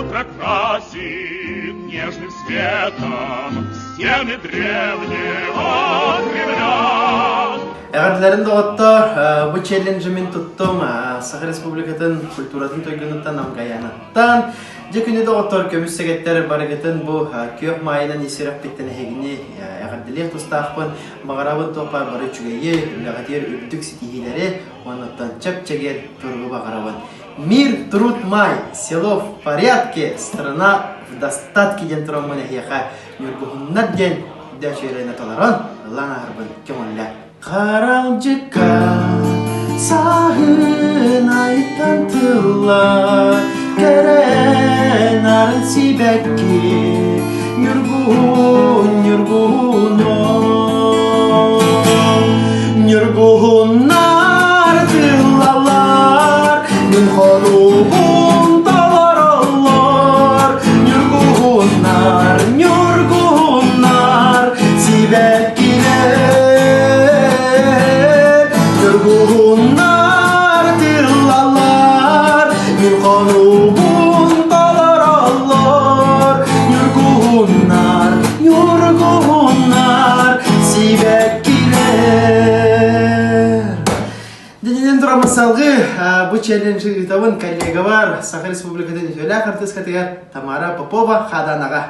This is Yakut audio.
Утро красит нежным светом стены древнего Кремля. Эҕэрдэлэрин доҕоттор, бу челленджи мин туттум Саха Республикатын культуратын туйгунуттан Амгаянаттан. Дьэ күнү доҕоттор көмүс сэгэттэр барыгытын бу күөх маайынан ис сүрэхпиттэн эһигини эҕэрдэлиэх тустаахпын. Баҕарабын туох баар бары үчүгэйи, үлэҕитигэр үрдүк ситиһиилэри уонна чэп-чэгиэн туругу баҕарабын. Мир, труд, май, село в порядке, страна в достатке диэн тураммын эһиэхэ Ньургуһуннар диэн дэчүөрэнэ толорон ылан аһарбын көҥүллэ. Харалдьыкка сааһын айыттан тылла кэрэ нарын сибэкки Ньургуһун, ньургуһуно Ньургуһуннар тыллалар мин хонугум толороллор Ньургуһуннар, ньургуһуннар сибэккилэр Ньургуһуннар тыллалар мин хонугум толороллор Ньургуһуннар, ньургуһуннар сибэккилэр Дининэн тураммыт салгыы бу челленджи ыытабын коллегабар Саха Республикатын үтүөлээх артыыскатыгар Тамара Попова Хааданаҕа.